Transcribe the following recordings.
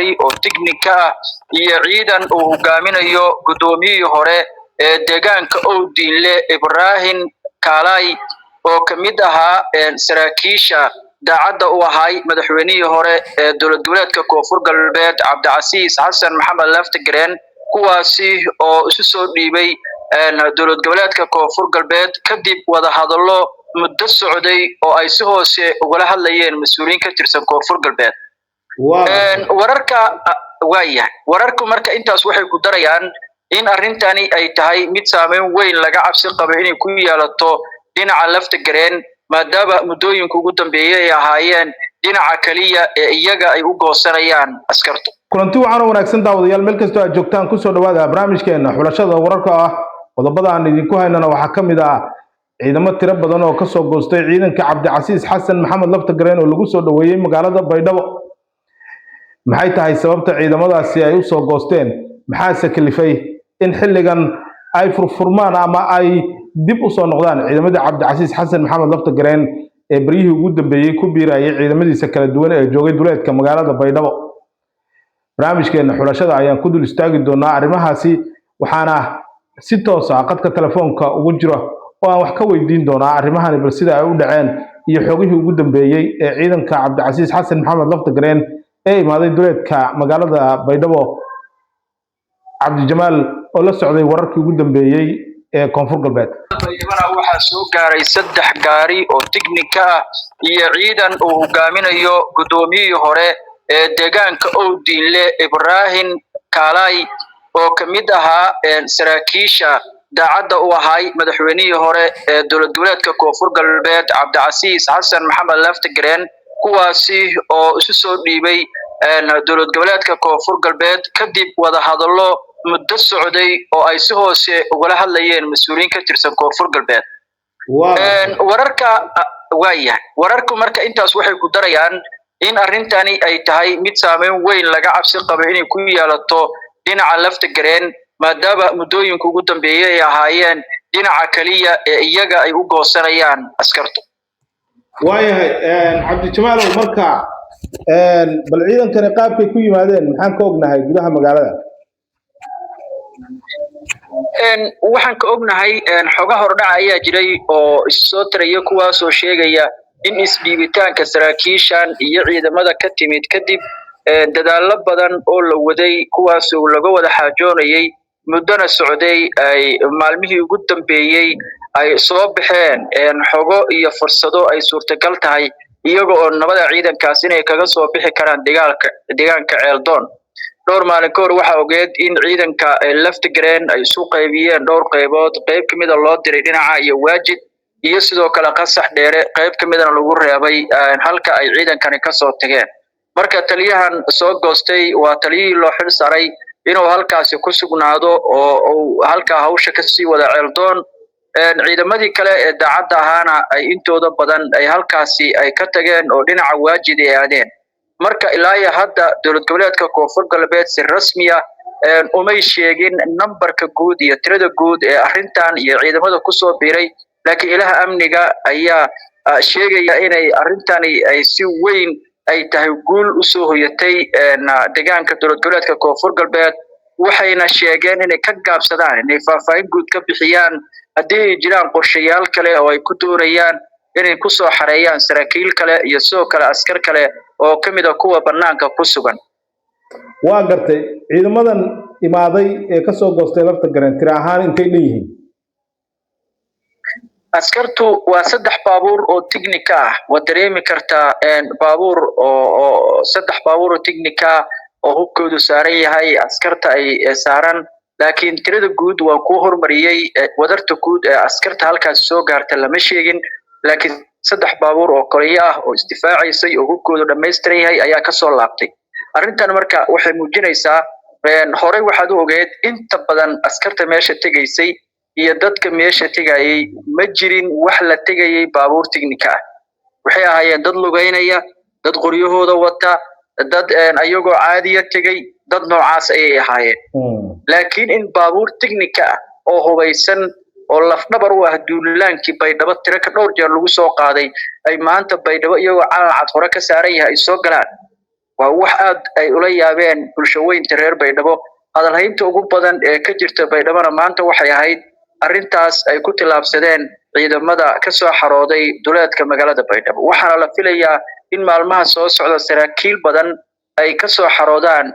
Gaari oo tiknika ah iyo ciidan uu hogaaminayo guddoomiyihii hore ee deegaanka Owdiinle, Ibraahim Kaalay, oo ka mid ahaa saraakiisha daacadda u ahay madaxweynihii hore ee dowlad goboleedka Koonfur Galbeed, Cabdicasiis Xasan Maxamed Laftigreen, kuwaasi oo isu soo dhiibay dowlad goboleedka Koonfur Galbeed kadib wada hadallo muddo socday oo ay si hoose ugala hadlayeen mas-uuliyiin ka tirsan Koonfur Galbeed. Wararka waayahay, wararku marka intaas waxay ku darayaan in arrintani ay tahay mid saameyn weyn laga cabsi qabo inay ku yeelato dhinaca Laftigreen, maadaama muddooyinka ugu dambeeyey ay ahaayeen dhinaca keliya ee iyaga ay u goosanayaan askartu. Kulanti waxaana wanaagsan daawadayaal, meel kastoo aad joogtaan, kusoo dhawaada barnaamijkeena xulashada wararka ah. Qodobada aan idinku haynana waxaa ka mid ah ciidamo tiro badan oo kasoo goostay ciidanka Cabdicasiis Xasan Maxamed Laftagareen oo lagu soo dhoweeyey magaalada Baydhabo. Maxay tahay sababta ciidamadaasi ay usoo goosteen? Maxaase kalifay in xilligan ay furfurmaan ama ay dib usoo noqdaan ciidamadii Cabdicasiis Xasan Maxamed Laftagareen ee beryihii ugu dambeeyey ku biirayay ciidamadiisa kala duwan ee joogay duleedka magaalada Baydhabo? Barnaamijkeena xulashada ayaan ku dul istaagi doonaa arrimahaasi, waxaana si toos ah qadka telefoonka ugu jira oo aan wax ka weydiin doonaa arrimahani bal sida ay u dhaceen iyo xogihii ugu dambeeyey ee ciidanka Cabdicasiis Xasan Maxamed Laftagareen ee imaaday duleedka magaalada Baydhabo, Cabdijamaal oo la socday wararkii ugu dambeeyey ee Koonfur Galbeed. Baydhabana waxaa soo gaaray 3 gaari oo tiknika ah iyo ciidan uu hogaaminayo guddoomiyihii hore ee deegaanka Owdiinle, Ibraahim Kaalay, oo ka mid ahaa saraakiisha daacadda u ahay madaxweynihii hore ee dowlad goboleedka Koonfur Galbeed, Cabdicasiis Xasan Maxamed Laftigreen, kuwaasi oo isu soo dhiibay dowlad goboleedka Koonfur Galbeed kadib wada hadallo muddo socday oo ay si hoose ugala hadlayeen mas-uuliyiin ka tirsan Koonfur Galbeed. Wararka waayahay, wararku marka intaas waxay ku darayaan in arrintani ay tahay mid saameyn weyn laga cabsi qabo inay ku yeelato dhinaca Laftigreen, maadaama muddooyinka ugu dambeeyey ay ahaayeen dhinaca keliya ee iyaga ay u goosanayaan askartu. Waayahay Cabdijamaalow, marka bal ciidankani qaabkay ku yimaadeen maxaan ka ognahay gudaha magaalada? Waxaan ka ognahay xoga hordhaca ayaa jiray oo issoo taraya, kuwaasoo sheegaya in isdhiibitaanka saraakiishan iyo ciidamada ka timid kadib dadaallo badan oo la waday, kuwaasoo laga wada xaajoonayay muddona socday, ay maalmihii ugu dambeeyey ay soo baxeen xogo iyo fursado ay suurtagal tahay iyaga oo nabada ciidankaas inay kaga soo bixi karaan dagaalka deegaanka Ceeldoon. Dhowr maalin ka hor waxaa ogeed in ciidanka Laftigreen ay isu qaybiyeen dhowr qaybood, qayb ka mida loo diray dhinaca iyo Waajid iyo sidoo kale Qasax Dheere, qayb ka midana lagu reebay halka ay ciidankani kasoo tageen. Marka taliyahan soo goostay waa taliyihii loo xil saray inuu halkaasi ku sugnaado oo uu halkaa hawsha kasii wada Ceeldoon, ciidamadii kale ee daacadda ahaana ay intooda badan ay halkaasi ay ka tageen oo dhinaca Waajid ay aadeen. Marka ilaa iyo hadda dowlad goboleedka Koonfur Galbeed si rasmi ah umay sheegin nambarka guud iyo tirada guud ee arrintan iyo ciidamada kusoo biiray, laakiin ilaha amniga ayaa sheegaya inay arrintani ay si weyn ay tahay guul usoo hoyatay deegaanka dowlad goboleedka Koonfur Galbeed. Waxayna sheegeen inay ka gaabsadaan inay faahfaahin guud ka bixiyaan haddii ay jiraan qorshayaal kale oo ay ku doonayaan inay kusoo xareeyaan saraakiil kale iyo sidoo kale askar kale oo ka mid a kuwa bannaanka ku sugan. Waa gartay. Ciidamadan imaaday ee kasoo goostay Laftagareen tira ahaan intay dhan yihiin? Askartu waa 3 baabuur oo tiknika ah. Waad dareemi kartaa baabuur oo 3 baabuur oo tiknika oo hubkoodu saaran yahay, askarta ay saaran, laakiin tirada guud waan kuu hormariyey. Wadarta guud ee askarta halkaas soo gaarta lama sheegin, laakiin 3 baabuur oo koliyo ah oo isdifaacaysay oo hubkoodu dhammaystiran yahay ayaa kasoo laabtay. Arrintan marka waxay muujinaysaa, horey waxaad u ogeed inta badan askarta meesha tegaysay iyo dadka meesha tegayay ma jirin wax la tegayay baabuur tiknika ah. Waxay ahaayeen dad lugeynaya, dad qoryahooda wata, dad ayagoo caadiya tegay, dad noocaas ayay ahaayeen. Laakiin in baabuur tiknika ah oo hubaysan oo lafdhabar u ah duulaankii Baydhabo tiro ka dhowr jeer lagu soo qaaday ay maanta Baydhabo iyagoo calan cad hore ka saaran yahay ay soo galaan, Waa wax aad ay ula yaabeen bulshaweynta reer Baydhabo. Hadalhaynta ugu badan ee ka jirta Baydhabona maanta waxay ahayd arrintaas ay ku tillaabsadeen ciidamada ka soo xarooday duleedka magaalada Baydhabo. Waxaana la filayaa in maalmaha soo socda saraakiil badan ay ka soo xaroodaan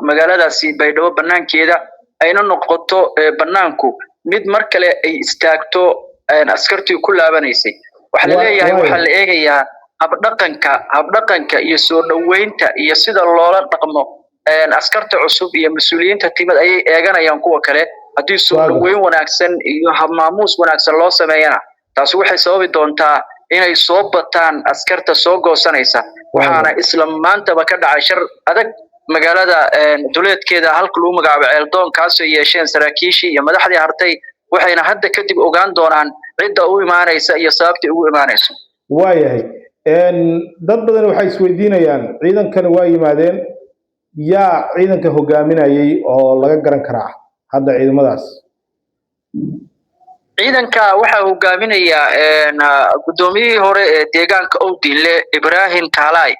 magaaladaasi Baydhabo banaankeeda, ayna noqoto banaanku mid mar kale ay istaagto askartii ku laabanaysay. Waxaa la leeyahay waxaa la eegayaa habdhaqanka iyo soo dhoweynta iyo sida loola dhaqmo askarta cusub iyo mas-uuliyiinta timid ayay eeganayaan kuwa kale. Haddii soo dhoweyn wanaagsan iyo habmaamuus wanaagsan loo sameeyana, taasi waxay sababi doontaa inay soo bataan askarta soo goosanaysa. Waxaana isla maantaba ka dhacay shar adag magaalada duleedkeeda halka lagu magacaabo Ceeldoon, kaasoo yeesheen saraakiishii iyo madaxdii hartay, waxayna hadda kadib ogaan doonaan cidda u imaanaysa iyo sababta ugu imaanayso. Waayahay, dad badan waxay isweydiinayaan ciidankani waa yimaadeen, yaa ciidanka hogaaminayay oo laga garan karaa hadda ciidamadaas? Ciidanka waxaa hogaaminaya guddoomiyihii hore ee deegaanka Owdinle, Ibrahim Kaalay,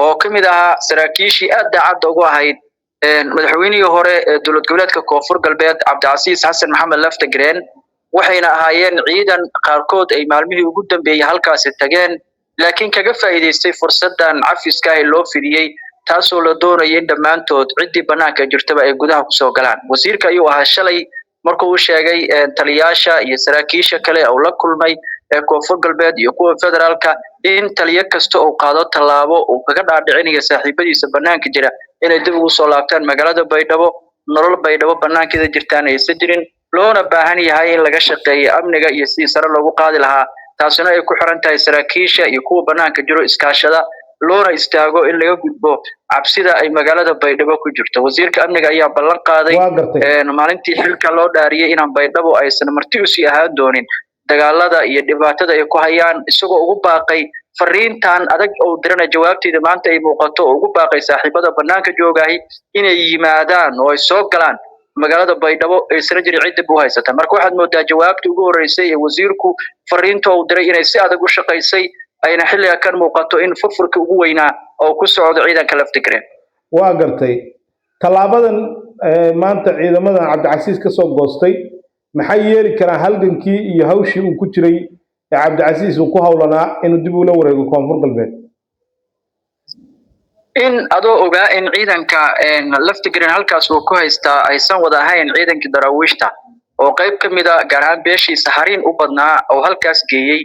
oo ka mid ahaa saraakiishii aad daacadda ugu ahayd madaxweynihii hore ee dowlad goboleedka Koonfur Galbeed, Cabdicasiis Xasan Maxamed Laftagreen. Waxayna ahaayeen ciidan qaarkood ay maalmihii ugu dambeeyey halkaasi tageen, laakiin kaga faa'iidaystay fursaddan cafiska ah ee loo fidiyey, taasoo la doonaya in dhammaantood ciddii bannaanka jirtaba ay gudaha kusoo galaan. Wasiirka ayuu ahaa shalay markuu u sheegay taliyaasha iyo saraakiisha kale uu la kulmay ee Koonfur Galbeed iyo kuwa federaalka in taliyo kasta uu qaado tallaabo uu kaga dhaadhicinayo saaxiibadiisa bannaanka jira inay dib ugu soo laabtaan magaalada Baydhabo, nolol Baydhabo bannaankeeda jirtaan aysan jirin, loona baahan yahay in laga shaqeeyo amniga iyo sidii sare loogu qaadi lahaa, taasina ay ku xiran tahay saraakiisha iyo kuwa bannaanka jiro iskaashada, loona istaago in laga gudbo cabsida ay magaalada Baydhabo ku jirto. Wasiirka amniga ayaa ballan qaaday maalintii xilka loo dhaariyey inaan Baydhabo aysan marti usii ahaan doonin dagaalada iyo dhibaatada ay ku hayaan, isagoo ugu baaqay fariintan adag oo dirana jawaabteeda maanta ay muuqato, oo ugu baaqay saaxiibada bannaanka joogahi inay yimaadaan oo ay soo galaan magaalada Baydhabo aysana jirin cidda buu haysata. Marka waxaad moodaa jawaabtii ugu horreysay ee wasiirku fariinta uu diray inay si adag u shaqaysay, ayna xilliga kan muuqato in furfurkii ugu weynaa oo ku socdo ciidanka Laftigreen. Waa gartay. Tallaabadan maanta ciidamadan Cabdicasiis ka soo goostay maxay yeeli karaan halgankii iyo hawshii uu ku jiray ee Cabdicasiis uu ku hawlanaa inuu dib ula wareego Koonfur Galbeed? In adoo ogaa in ciidanka Laftigreen halkaas uu ku haystaa aysan wada ahayn ciidankii daraawiishta, oo qayb ka mid a gaar ahaan beeshiisa hariin u badnaa oo halkaas geeyey,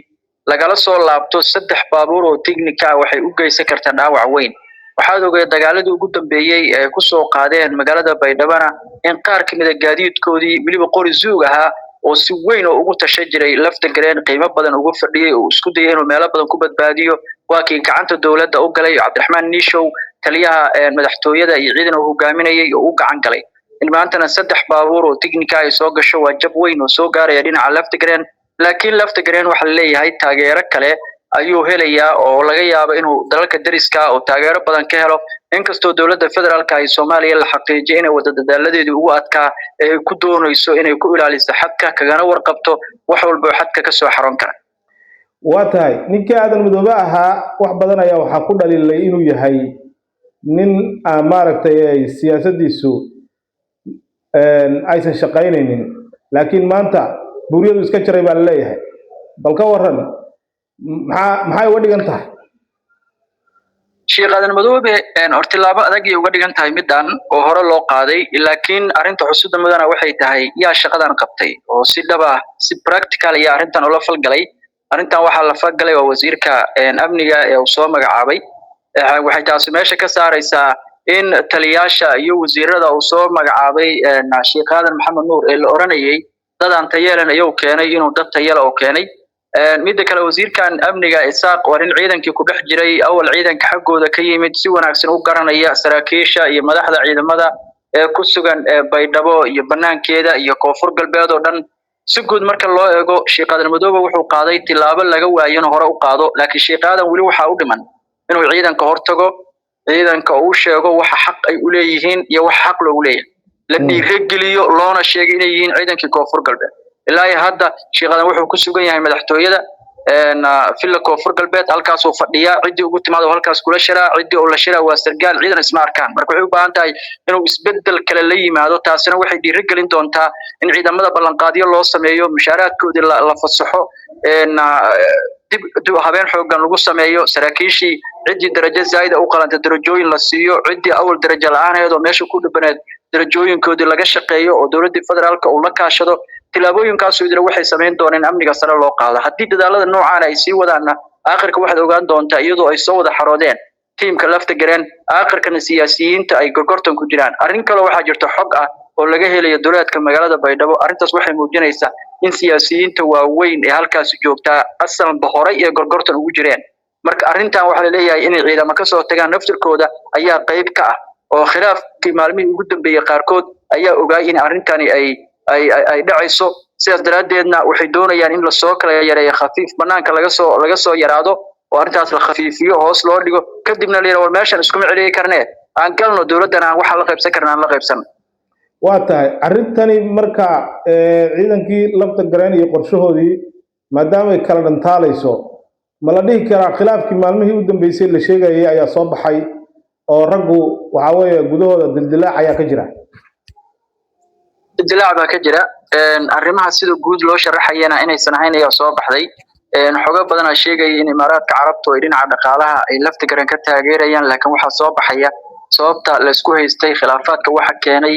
lagala soo laabto 3 baabuur oo tignika ah, waxay u geysan kartaa dhaawac weyn. Waxaad ogeed dagaaladii ugu dambeeyey ee ku soo qaadeen magaalada Baydhabana in qaar ka mid a gaadiidkoodii, weliba qori zuug ahaa oo si weyn oo ugu tashan jiray Laftagreen, qiimo badan ugu fadhiyey oo isku dayay inuu meelo badan ku badbaadiyo, waa kii gacanta dowladda u galay Cabdiraxmaan Niishow, taliyaha madaxtooyada iyo ciidan uu hogaaminayay oo u gacan galay. In maantana 3 baabuur oo tignika ay soo gasho waa jab weyn oo soo gaaraya dhinaca Laftagreen. Laakiin Laftagreen waxaa la leeyahay taageero kale ayuu helayaa oo laga yaabo inuu dalalka deriska oo taageero badan ka helo, inkastoo dowladda federaalka ay Soomaaliya la xaqiijiyay inay wada dadaaladeedii ugu adkaa ee ay ku doonayso inay ku ilaaliso xadka, kagana warqabto wax walba oo xadka ka soo xaroon kara. Waa tahay. Ninkii Aadan Madoobe ahaa wax badan ayaa waxaa ku dhaliilay inuu yahay nin aan maaragtay siyaasaddiisu aysan shaqaynaynin, laakiin maanta buuryadu iska jaray baa la leeyahay. Bal ka waran, maxay uga dhigan tahay? Sheekh Aadan Madoobe hortilaabo adag ayay uga dhigan tahay middan oo hore loo qaaday, laakiin arrinta xusuuda mudana waxay tahay yaa shaqadan qabtay oo si dhab ah, si practical ayaa arrintan ula falgalay. Arrintan waxaa la falgalay waa wasiirka amniga ee uu soo magacaabay. Waxay taasi meesha ka saaraysaa in taliyaasha iyo wasiirada uu soo magacaabay Sheekh Aadan Maxamed Nuur ee la oranayay dadaan tayeelan ayuu keenay, inuu dad tayela oo keenay. Midda kale, wasiirkan amniga Isaaq waa nin ciidankii ku dhex jiray, awal ciidanka xaggooda ka yimid, si wanaagsan u garanaya saraakiisha iyo madaxda ciidamada ee ku sugan Baydhabo iyo banaankeeda iyo Koonfur Galbeed oo dhan. Si guud marka loo eego, Sheekh Aadan Madoobe wuxuu qaaday tilaabo laga waayo inuu hore u qaado, laakiin Sheekh Aadan weli waxaa u dhiman inuu ciidanka hortago, ciidanka uu sheego waxa xaq ay u leeyihiin iyo waxa xaq loogu leeyahay, la dhiirigeliyo, loona sheegay inay yihiin ciidankii Koonfur Galbeed. Ilaa iyo hadda Sheekh Aadan wuxuu ku sugan yahay madaxtooyada, Villa Koonfur Galbeed halkaasuu fadhiyaa, ciddii ugu timaado halkaas kula shiraa, ciddii uu la shiraa waa sargaal, ciidan isma arkaan. Marka waxay u baahan tahay inuu isbeddel kale la yimaado. Taasina waxay dhiirigelin doontaa in ciidamada ballanqaadyo loo sameeyo, mushaaraadkoodii la fasaxo, dib habeen xooggan lagu sameeyo, saraakiishii ciddii darajo zaa'ida u qalanta darajooyin la siiyo, ciddii awal darajo la'aaneed oo meesha ku dhibaneed darajooyinkoodii laga shaqeeyo oo dowladdii federaalka uu la kaashado. Tillaabooyinkaasu idina waxay samayn dooneen amniga sare loo qaado. Haddii dadaalada noocaana ay sii wadaanna, aakhirka waxaad ogaan doontaa iyadoo ay soo wada xaroodeen tiimka Lafta Gareen, aakhirkana siyaasiyiinta ay gorgortan ku jiraan. Arrin kale waxaa jirta xog ah oo laga helayo duleedka magaalada Baydhabo. Arrintaas waxay muujinaysaa in siyaasiyiinta waaweyn ee halkaasi joogtaa asalba horay ee gorgortan ugu jireen. Marka arrintan waxaa la leeyahay inay ciidamo kasoo tagaan naftirkooda ayaa qayb ka ah, oo khilaafkii maalmihii ugu dambeeyey qaarkood ayaa ogaay in arrintani ay dhacayso. Sidaas daraaddeedna waxay doonayaan in lasoo kala yareeyo, khafiif banaanka laga soo yaraado oo arrintaas la khafiifiyo, hoos loo dhigo, kadibna la yidhaha war meeshan iskuma celiyi karnee, aan galno dowladdan, aan waxaa la qaybsan karna aan la qaybsan. Waa tahay. Arrintani marka ciidankii Lafta Gareen iyo qorshahoodii maadaama ay kala dhantaalayso, ma la dhihi karaa khilaafkii maalmihii u dambeysay la sheegayay ayaa soo baxay oo raggu waxa weeye gudahooda dildilaac ayaa ka jira? Dildilaac baa ka jira. Arrimaha sida guud loo sharaxayana inaysan ahayn ayaa soo baxday. Xogo badanaa sheegaya in Imaaraadka Carabtu ay dhinaca dhaqaalaha ay Lafta Gareen ka taageerayaan, laakiin waxaa soo baxaya sababta laysku haystay, khilaafaadka waxa keenay,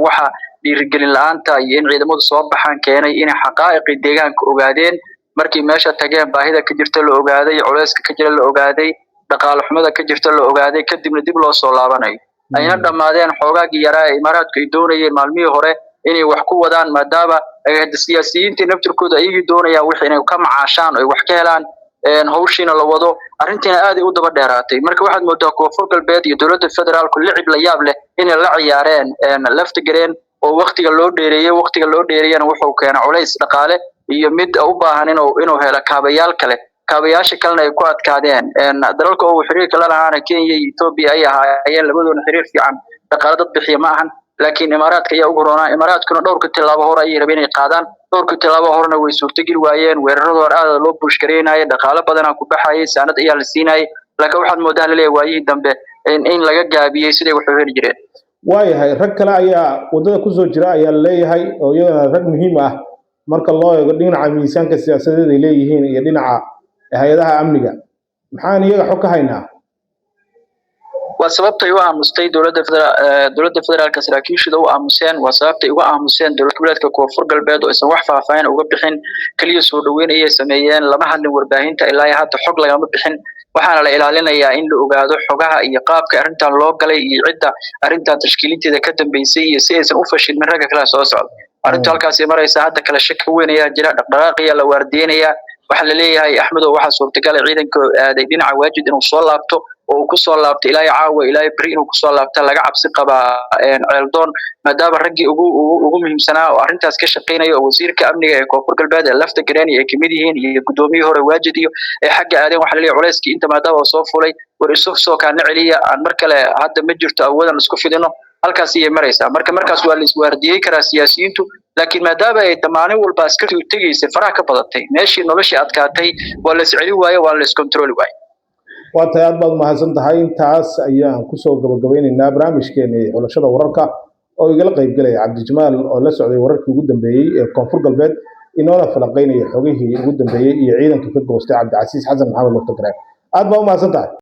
waxa dhiirigelin la'aanta iyo in ciidamadu soo baxaan keenay, inay xaqaa'iqii deegaanka ogaadeen markii meesha tageen, baahida ka jirta la ogaaday, culayska ka jira la ogaaday, dhaqaale xumada ka jirta la ogaaday, kadibna dib loo soo laabanayo, ayna dhammaadeen xoogaagii yaraa ee Imaaraadku ay doonayeen maalmihii hore inay wax ku wadaan, maadaama ay hadda siyaasiyiintii naftirkooda ayagii doonayaan wixii inay ka macaashaan oo ay wax ka helaan, hawshiina la wado. Arrintiina aad ay u daba dheeraatay. Marka waxaad moodaa Koonfur Galbeed iyo dowladda federaalku licib la yaab leh inay la ciyaareen Lafta Gareen oo waktiga loo dheereeyey. Waktiga loo dheereeyana wuxuu keenay culays dhaqaale iyo mid u baahan inuu helo kaabayaal kale, kaabayaasha kalena ay ku adkaadeen. Dalalka uu xiriirka la lahaana Kenya iyo Ethiopia ay ahaayeen, labadoona xiriir fiican dhaqaale dad bixiya ma ahan, laakiin Imaaraadka ayaa ugu roonaa. Imaaraadkuna dhowrka tillaabo hore ayay rabeen inay qaadaan, dhowrka tillaabo horena way suurtageli waayeen. Weeraradooda aad loo buushgareynayay, dhaqaale badanaa ku baxayay, saanad ayaa la siinayay, laakiin waxaad moodaa laleeyahay waayihii dambe in laga gaabiyey siday wax u heli jireen. Waayahay, rag kale ayaa waddada kusoo jira ayaa la leeyahay, oo iyagana rag muhiim ah marka loo eego dhinaca miisaanka siyaasadeed ay leeyihiin iyo dhinaca hay-adaha amniga. Maxaan iyaga xog ka haynaa? Waa sababtay u aamustay dowladda federaalka, saraakiishooda u aamuseen. Waa sababtay uga aamuseen dowlad goboleedka Koonfur Galbeed oo aysan wax faahfaahin uga bixin. Keliya soo dhoweyn ayay sameeyeen, lama hadlin warbaahinta, ilaa iyo hadda xog lagama bixin. Waxaana la ilaalinayaa in la ogaado xogaha iyo qaabka arrintan loo galay iyo cidda arrintan tashkiilinteeda ka dambeysay, iyo si aysan u fashilmin ragga kale soo socda. Arrintu halkaasay maraysaa hadda. Kala shaki weyn ayaa jira, dhaqdhaqaaqiya la waardiyeynayaa. Waxaa la leeyahay, Axmedow, waxaa suurtagal ah ciidanka aaday dhinaca Waajid inuu soo laabto oo uu kusoo laabto ilaa caawa, ilaa beri inuu kusoo laabta laga cabsi qabaa Ceeldoon, maadaama raggii ugu muhiimsanaa oo arrintaas ka shaqaynaya oo wasiirka amniga ee Koonfur Galbeed ee Lafta Gareeni ay kamid yihiin iyo guddoomiyihii hore Waajid iyo ay xagga aadeen. Waxaa la leeyahay culayskii inta maadaama uu soo fulay, war isu soo kaana celiya, aan mar kale hadda ma jirto awoodan isku fidino. Halkaas ayay maraysaa. Marka markaas waa la iswaardiyey karaa siyaasiyiintu, laakiin maadaama ay maalin walba askartii u tegaysay, faraha ka badatay meeshii, noloshii adkaatay, waa la iscelin waaye, waa la iskontarooli waaye. Waa tahay, aad baad mahadsan tahay. Intaas ayaan kusoo gabagabeynaynaa barnaamijkeeni xulashada wararka oo igala qaybgelaya Cabdijamaal oo la socday wararkii ugu dambeeyey ee Koonfur Galbeed, inoona falanqeynaya xogihii ugu dambeeyey iyo ciidanka ka goostay Cabdicasiis Xasan Maxamed Laftagareen. Aad baa u mahadsan tahay.